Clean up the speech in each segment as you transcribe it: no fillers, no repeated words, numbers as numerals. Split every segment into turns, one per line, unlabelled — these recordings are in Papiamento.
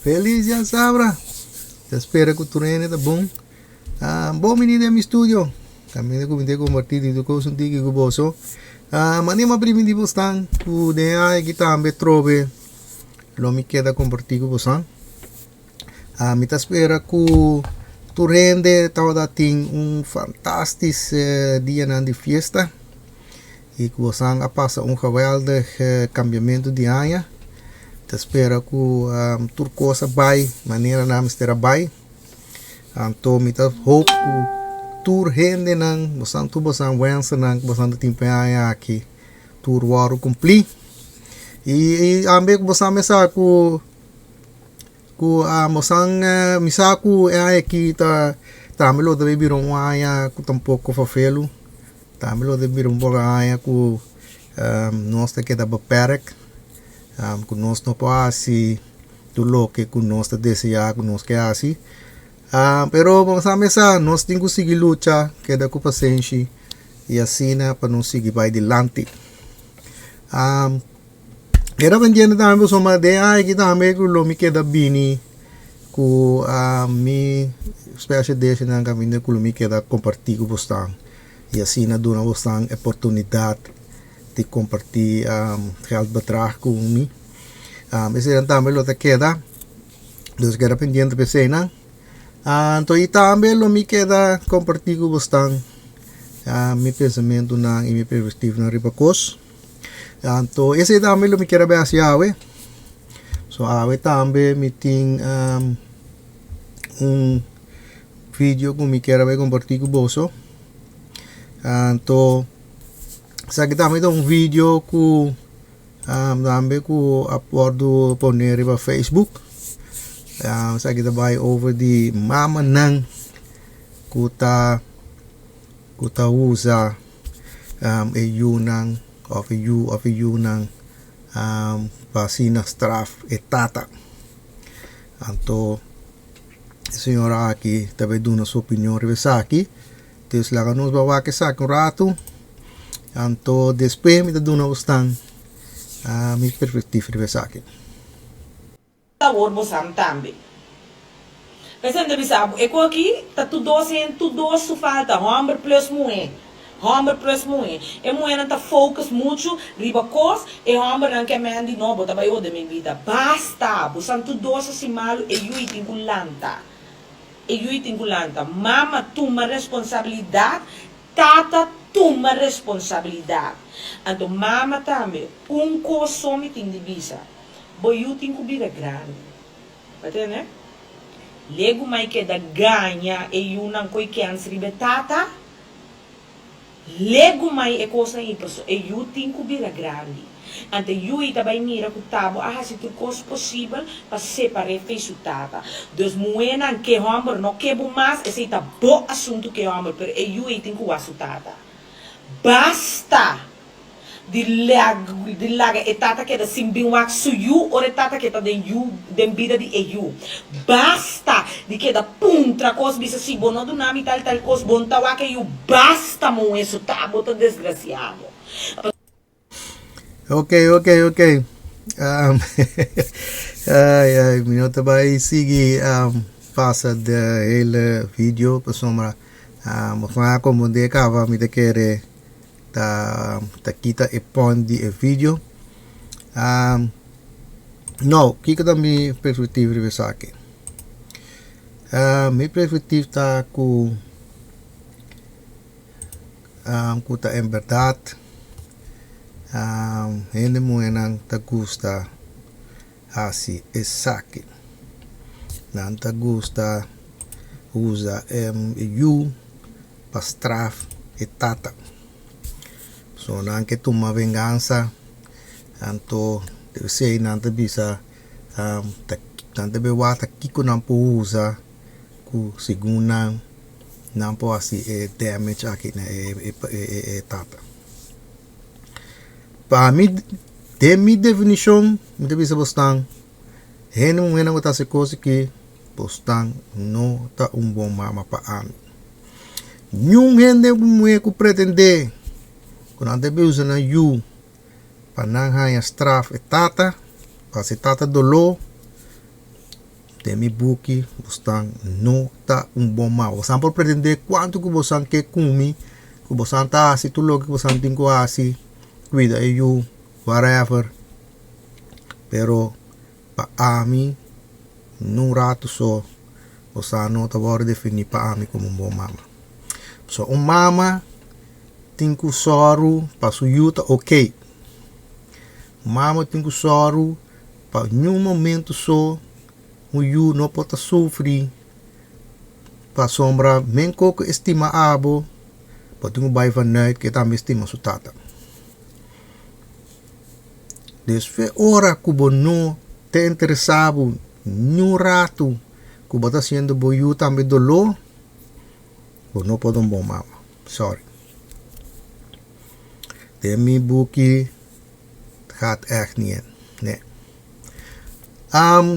Feliz djasabra! Ta spera ku tur hende ta bon. Ah, bon bini den mi studio. Kaminda ku mi ta kompartí di tur kos un tiki ku boso. Ah, mane mi a primintí bosnan ku den e aña aki tambe trobe lo mi keda kompartí ku bosan. Ah, mi ta spera ku tur hende tabata tin un fantastis dianan di fiesta i ku bosan a pasa un geweldig kambiamentu di aña. Ta spera ku tur kos a bai manera nan mester a bai. Anto mi ta hoop ku tur hendenan, bosan tur bosan wensennan ku bosan ta tin pa e aña aki tur wòrdu kumplí. I tambe ku bosan mester sa ku ku bosan mi sa ku e aña aki ta tambe lo ta bira un aña ku ta un poko fafelu, tambe lo ta bira un poko aña ku nos ta keda beperk, ku nos no por hasi tur loke ku nos ta deseá ku nos ke hasi. Pero bo sa mesa, nos tin ku sigui lucha, keda ku pasenshi i asina pa nos sigui bai dilanti. Keda pendiente tambe pasobra den aña aki tambe ku lo mi keda bini ku mi special edition kaminda ku lo mi keda kompartí ku bosnan i asina duna bosnan e oportunidat di kompartí geldbedrag ku mi. Eseinan tambe lo ta keda, dus keda pendiente pa eseinan. Anto i tambe lo mi keda kompartí ku bosnan mi pensamentunan i mi perspektivanan riba kos. Anto esei tambe lo mi kier a bai hasi awe. So awe tambe mi tin un video ku mi kier a bai kompartí ku boso. Anto esaki tambe ta un video ku tambe ku a wòrdu pone riba Facebook. Esaki ta bai over di mamanan ku ta ku ta usa e yunan òf e yu òf e yunan pa asina straf e tata. Anto e señora aki ta bai duna su opinion riba esaki. Dus laga nos bai wak esaki un ratu, anto despues mi ta duna bosnan mi perspectiva riba esaki.
Awor bosan tambe. P'esei mi ta bisa bo, e ku aki ta tur dos hende, tur dos su falta, hòmber plus muhé, hòmber plus muhé. E muhénan ta focus muchu riba kos, e hòmbernan ke men di no, bo ta bai hode mi bida. Basta! Bosan tur dos hasi malu, e yui tin ku lanta. E yui tin ku lanta. Mama tuma responsabilidat, tata tuma responsabilidat. Anto mama tambe, un kos so mi tin di bisa, bo yu tin ku bira grandi. Bo a tende? Legu mai keda gaña e yunan koe kens riba e tata. Legumai e kosnan ei paso e yu tin ku bira grandi. Anto e yu ei ta bai mira ku tabo a hasi tur kos posibel pa separ'é fei su tata. Dus muhénan ke hòmber no ke bo mas, esei ta bo asuntu ke hòmber, pero e yu ei tin ku wak su tata. Basta! Di di laga e tata keda sin bin wak su yu ora e tata ke ta den yu den bida di e yu. Basta di keda puntra kos bisa si bo no duna mi tal tal kos bo no ta wak e yu basta muhe su ta bo ta desgrasiado.
Ok ok ok um, ai ai mi no ta bai sigui um, pasa de hele video pasobra um, bo a komprondé kaba mi ta kere ta ta kita e point di e video. Um, nou, kiko ta mi perspectief riba esaki? Uh, mi perspectief ta ku um, ku ta en berdad um, hende muhernan ta gusta hasi esaki. Nan ta gusta usa e yu pa straf e tata. So nan ke tuma vengansa, anto esei nan ta bisa nan ta bay wak ta kiko nan por usa ku segun nan nan por hasi e damage aki na e tata. Pa mi den mi definishon mi ta bisa bosnan hende muhernan ku ta hasi kos aki bosnan no ta un bon mama pa ami. Niun hende muhé ku pretendé ku nan ta usa nan yu pa nan haña straf e tata, pa hasi e tata doló. Den mi buki bosnan no ta un bon mama. Bosnan por pretendé kuantu ku bosnan ke kumi, ku bosnan ta hasi tur loke ku bosnan tin ku hasi, kuida e yu, whatever, pero pa ami nun ratu so bosnan no ta wòrdu definí pa ami komo un bon mama. Pasobra un mama tin ku sòru pa su yu ta okey. Un mama tin ku sòru Pa niun momento so un yu no por ta sufri pasobra men koko e stima abo bo tin ku bai vanuit ke tambe stima su tata. Des fe ora ku bo no ta interesa bo niun ratu ku bo ta hasiendo bo yu tambe dolo bo no por ta un bon mama, sorry. Den mi buki. Gaat echt niet in. Nee.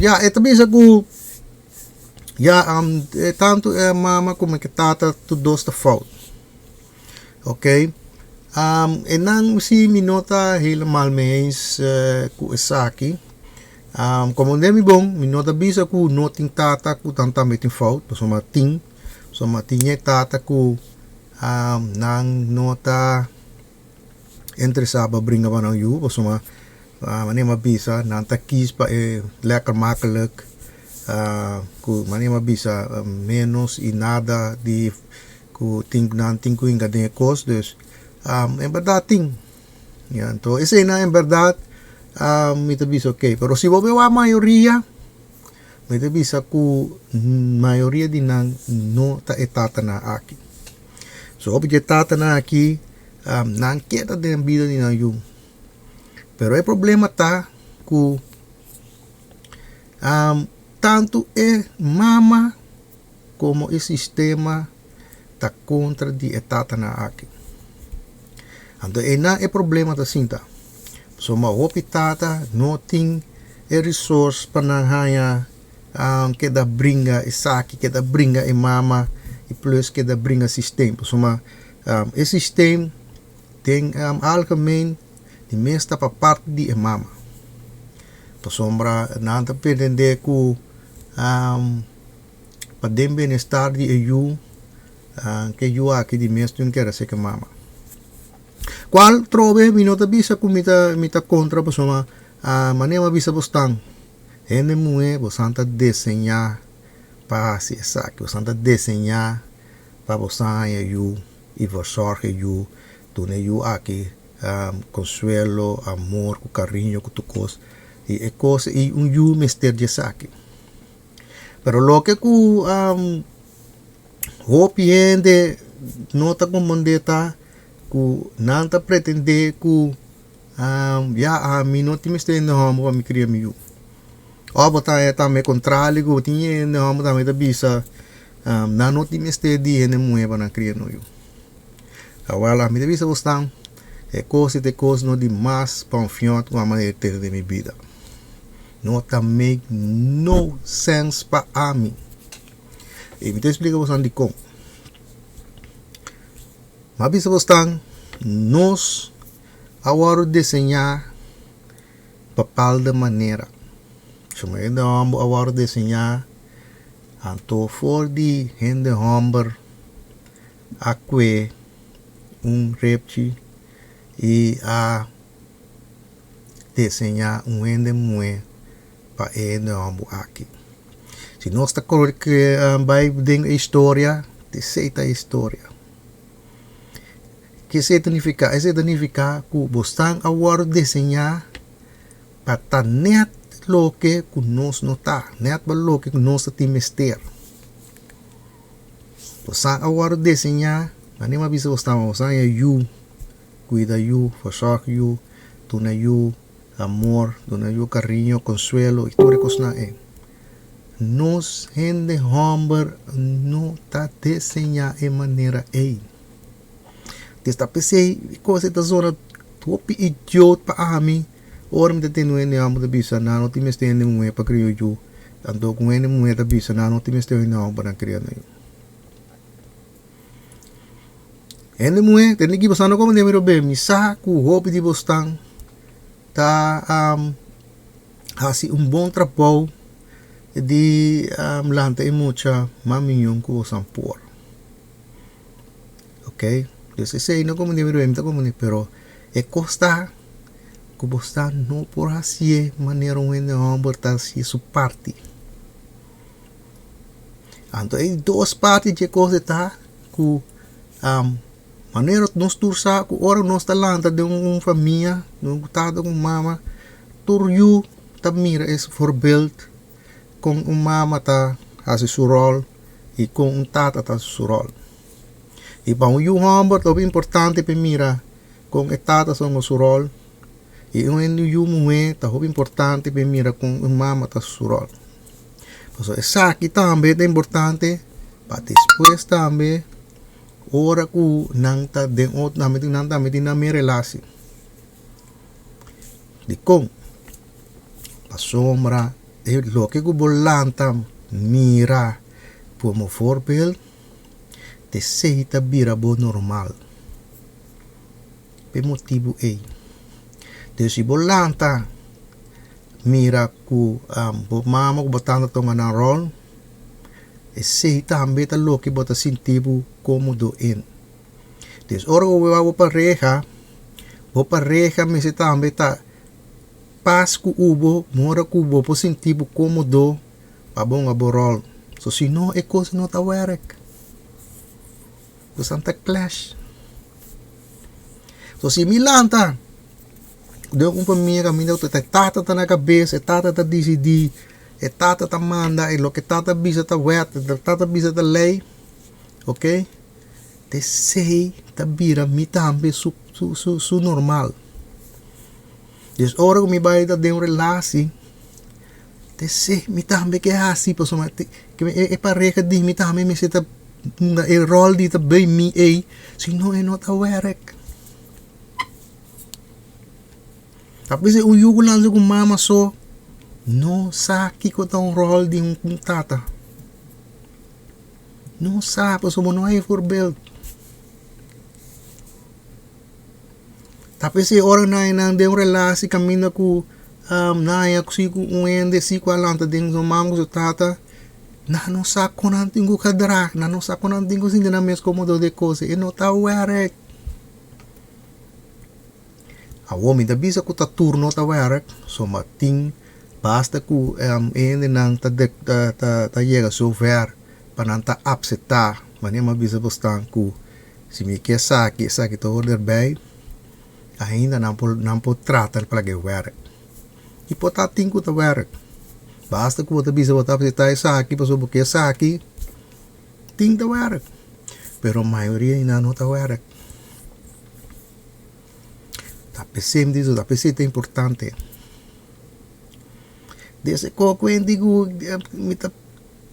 Ja, e ta bisa ku ja, tantu e mama komo e tata tur dos ta fout. Oké. E nan si mi no ta helemaal mee eens ku esaki. Komo den mi bon, mi no ta bisa ku no tin tata ku nan tambe tin fout, pasobra tin, pasobra tin e tata ku nan no ta. Interesá pa bringa pa nan yu pasobra manera mi a bisa nan ta kis pa e lekker makkelijk ku manera mi a bisa menos i nada di ku tin nan tin ku hinka den e kos dus en bèrdat tin ya anto eseinan en bèrdat mi ta bisa oke pero si bo bai wak mayoria mi ta bisa ku mayoria di nan no ta e tatanan aki. So hopi dje tatanan aki nan keda den bida di nan yu. Pero e problema ta ku tantu e mama komo e sistema ta kontra di e tatanan aki. Anto einan e problema ta sinta. Pasobra hopi tata no tin e resource pa nan haña keda bringa esaki, keda bringa e mama y plus keda bringa systeem. Pasobra e systeem den algemeen di mes ta pa parti di e mama. Pasobra nan ta pretende ku pa den bienestar di e yu ke yu aki di mes tin keda seke mama. Cual trobe mi no ta bisa ku mi ta mi ta kontra pasobra manera mi a bisa bosnan. Hende muhé, bosan ta deseñá pa hasi esaki. Bosan ta deseñá pa bosan haña yu i verzorg e yu, duna e yu aki konsuelo, amor ku kariño ku tur kos. I e kos ei un yu mester di esaki. Pero loke ku hopi hende no ta komprondé ta ku nan ta pretendé ku Ya ami no tin mester hende hòmber pa mi kria mi yu. Òf bo ta haña tambe kontrali ku bo tin hende hòmber tambe ta bisa nan no tin mester di hende muhé pa nan kria nan yu. Awèl ami ta bisa bosnan e kos ei ta e kos no di mas pònfiònt ku ami a tene den mi bida. No ta make no sense pa ami. I mi ta esplika bosnan dikon. Mi a bisa bosnan nos a wòrdu deseñá bepaalde manera. Suma hende hòmber a wòrdu deseñá, anto for di hende hòmber a kue un repchi i a deseñá un hende muhé pa e hende hòmber aki. Si nos ta bai den e historia, esei ta e historia. Ke esei ta nifiká? Esei ta nifiká ku bo stan a wòrdu deseñá pa ta nèt loke ku nos no ta, nèt pa loke ku nos ta tin mester. Bo stan a wòrdu deseñá, manera mi a bisa bo stan, bo stan ya yu, kuida yu, verzorg yu, duna yu amor, duna yu kariño, konsuelo i tur e kosnan ei. Nos hende hòmber no ta deseñá e manera ei. Des ta p'esei e kos ei ta zona hopi idiot pa ami ora mi ta tende un hende hòmber ta bisa nan no tin mester hende muhé pa kria yu, anto ku un hende muhé ta bisa nan no tin mester hende hòmber pa nan kria nan yu. Hende muhé, tende ki boso no komo den mi rob'é, mi sa ku hopi di bosnan ta hasi un bon trabou. di lanta e mucha mas miñon ku boso por. Ok, dus esei no komo di mi ta komo di pero e kos ta ku bo sa no por hasié manera un hende hòmber ta hasié su parti. Anto e dos parti dje kos e ta ku manera nos tur sa ku ora nos ta lanta den un famia, den un tata ku mama, tur yu ta mira e voorbeeld kon un mama ta hasi su ròl i kon un tata ta hasi su ròl. I pa un yu hòmber ta hopi importante pa e mira kon e tata ta hunga su ròl i un hende yu muhé ta hopi importante pa e mira kon e mama ta hasi su ròl. Pasobra esaki tambe ta importante pa despues tambe ora ku nan ta den otro nan tambe tin nan mes relasi. Dikon? Pasobra e loke ku bo lanta mira komo voorbeeld t'esei ta bira bo normal. P'e motibu ei. Entonces si bo lanta mira ku bo mama ku bo tanta tuma nan ròl, esei tambe ta loke bo ta sinti bo kómodo en. Entonces ora ku bo wak bo pareha, bo pareha mester tambe ta pas ku ubo, mora ku bo por sinti bo kómodo pa bo hunga bo ròl. So si no e kos no ta wèrk. Bosan ta clash. So si mi lanta den un famia kaminda ku e tata ta na kabes, e tata ta disidí, e tata ta manda, e loke tata bisa ta wet, e tata bisa ta lei, ok, esei ta bira mi tambe su su su normal. Des ora ku mi bai ta den un relasi, esei mi tambe ke hasi pasobra e pareha di mi tambe mester ta hunga e ròl di ta bei mi ei, si no e no ta wèrk. A bes un yu ku lansa ku mama so no sa kiko ta un ròl di un tata. No sa pasobra bo no hay voorbeeld. Ta p'esei ora nan nan den un relasi kaminda ku nan haña si ku un hende si ku a lanta den su mama ku su tata nan no sa kon nan tin ku kadra nan no sa kon nan tin ku sinti nan mes komodo den e kos e no ta wèrk. Awor mi ta bisa ku ta tur no ta wèrk so ma tin basta ku e hendenan ta ta yega sover pa nan ta apseptá manera mi a bisa bosnan ku Si mi ke esaki, esaki ta hoor derbij, ainda nan por nan por trata pa laga e wèrk. I por ta tin ku ta wèrk. Basta ku bo ta bisa bo ta acepta esaki pasobra bo ke esaki, tin ta wèrk. Pero mayoria di nan no ta wèrk. Ta p'esei mi ta bisa, ta p'esei ta importante. Desde koko hende ku mi ta.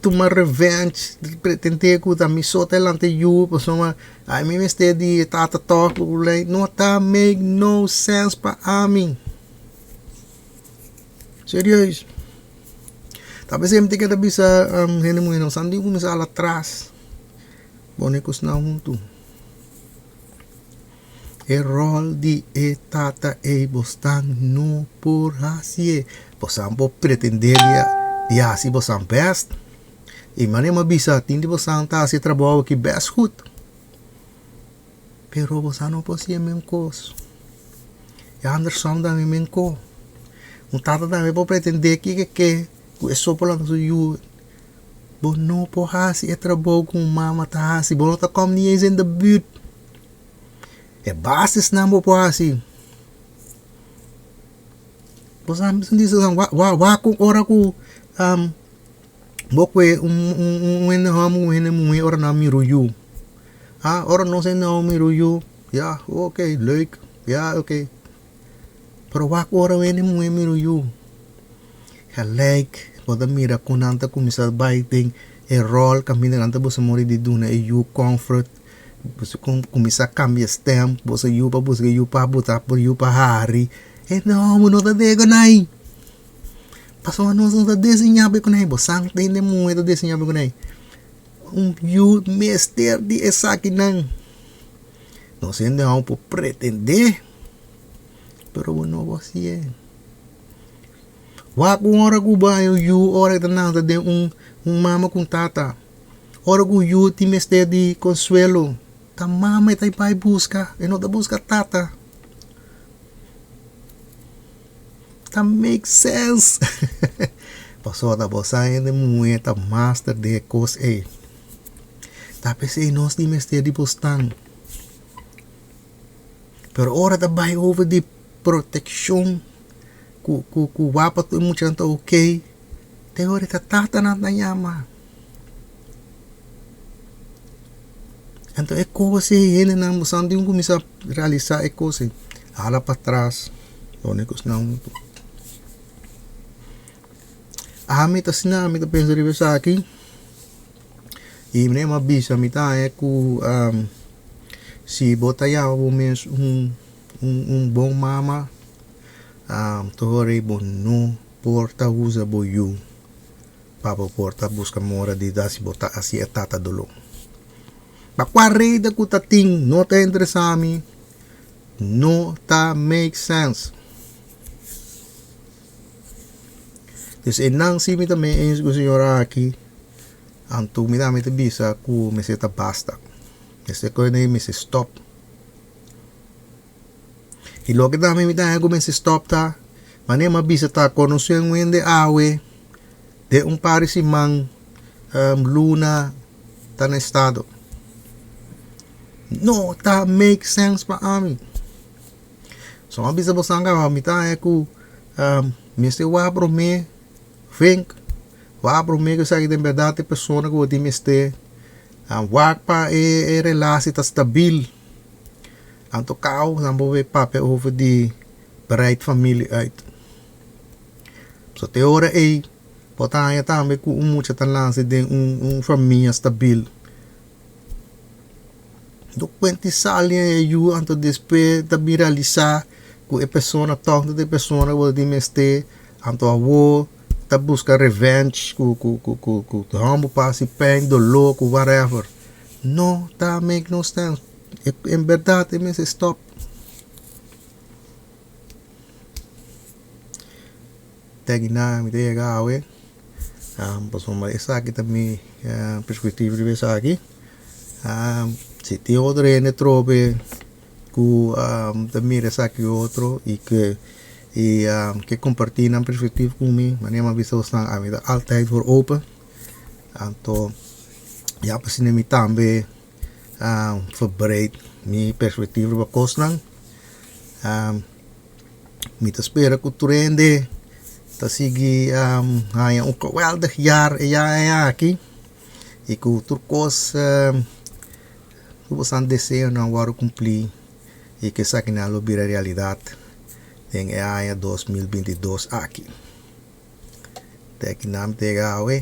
Tuma revenge, pretende ku ta mi so ta lanta e yu pasobra ami mester di e tata tòg no ta make no sense pa ami. Serieus. Ta p'esei mi ta keda bisa hende muhé nos a kuminsá hala tras pone kusnan huntu. E ròl di e tata ei bosnan no por hasié. Bosan por pretendé di hasi bosan bèst. I manera mi a bisa, tin di bosan ta hasi e trabou aki bèst gut. Pero bosan no por hasi e mes kos. E andersom tambe mes kos. Un tata tambe por pretendé kiko e ke ku e so por lanta su yu. Bo no por hasi e trabou ku un mama ta hasi. Bo no ta kòm ni eens in de buurt. E basisnan bo por hasi. Bo sa mi di wa wa ku ora ku bo kue un un hende hòmber ku un hende muhé ora nan mira yu. Ah ora nos hende hòmber mira yu, ya oke leuk, ya oke. Pero wak ora un hende muhé mira yu, gelijk bo ta mira kon nan ta kuminsá bai den e ròl kaminda nan ta buska mori di duna e yu comfort. Boso kuminsá kambia stem, boso yu pa buska yu pa buta yu pa hari. E no, bo no ta dega ku nan. Pasobra nos no ta diseñá pa ku nan. Bo san hende muhé ta diseñá pa ku nan. Un yu mester di esakinan. Nos hende hòmber por pretendé, pero bo no por hasié. Wak un ora ku bo haña un yu ora e ta nanta den un un mama ku un tata. Ora ku un yu tin mester di konsuelo, ta mama e ta bai buska, e no ta buska tata. Ta make sense. Pasobra ta bo sa hende muhé ta master den e kos ei. Ta p'esei nos tin mester di bosnan. Pero ora ta bai over di protekshon ku ku ku wak pa tur muchanan ta okay, te ora ta tatanan ta yama. Anto e kos ei hendenan bo san tin kuminsá realisá e kos ei. Hala patras pone kosnan huntu. Ami ta asina mi ta pensa riba esaki i mi a bisa mi ta haña ku si bo ta yama bo mes un un bon mama tur ora bo no por ta usa bo yu. Pa bo por ta buska mora di da si bo ta hasi e tata doló. Pa kua reda ku ta tin no ta interesá mi, no ta make sense. Dus einan si mi ta mee eens ku señora aki, anto mi tambe ta bisa ku mester ta basta. Mester kore mester stop. I loke tambe mi ta haña ku mester stòp ta, manera mi a bisa ta konosé un hende awe den un par di siman luna ta na estado. No ta make sense pa ami. So mi a bisa boso kaba mi ta haña ku mester wak promé vink, wak promé ku esaki ta en bèrdat e persona ku bo tin mester, wak pa e relasi ta stabil. Anto kau nan bo bay papia over di breid familie uit. So te ora ey bo ta haña tambe ku un mucha ta nase den un un famia stabil. Do kuenti sali e yu anto despues ta bin realisa ku e persona tòg no ta e persona ku bo tin mester anto awor ta buska revenge ku ku ku ku hòmber pasa pèn doló ku whatever. No ta make no sense. En berdad e mester stop. Te akinan mi ta yega awe pasobra esaki ta mi perspectiva riba esaki. Si tin otro hende trobe ku ta mira esaki otro y ke y ke comparti nan perspectiva ku mi manera mi a bisa bosnan ami ta altijd voor open. Anto ya pa asina mi tambe verbreed mi perspectiva riba kosnan. Mi ta spera ku tur hende ta sigui haña un geweldig jaar e aña aki i ku tur kos ku boso deseonan wòrdu kumplí i ku esakinan lo bira realidat den e aña 2022 aki. Te akinan mi ta yega awe,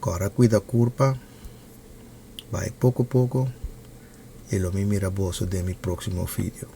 kòrda kuida kurpa. Bai poko poko y lo mi mira boso den mi proximo video.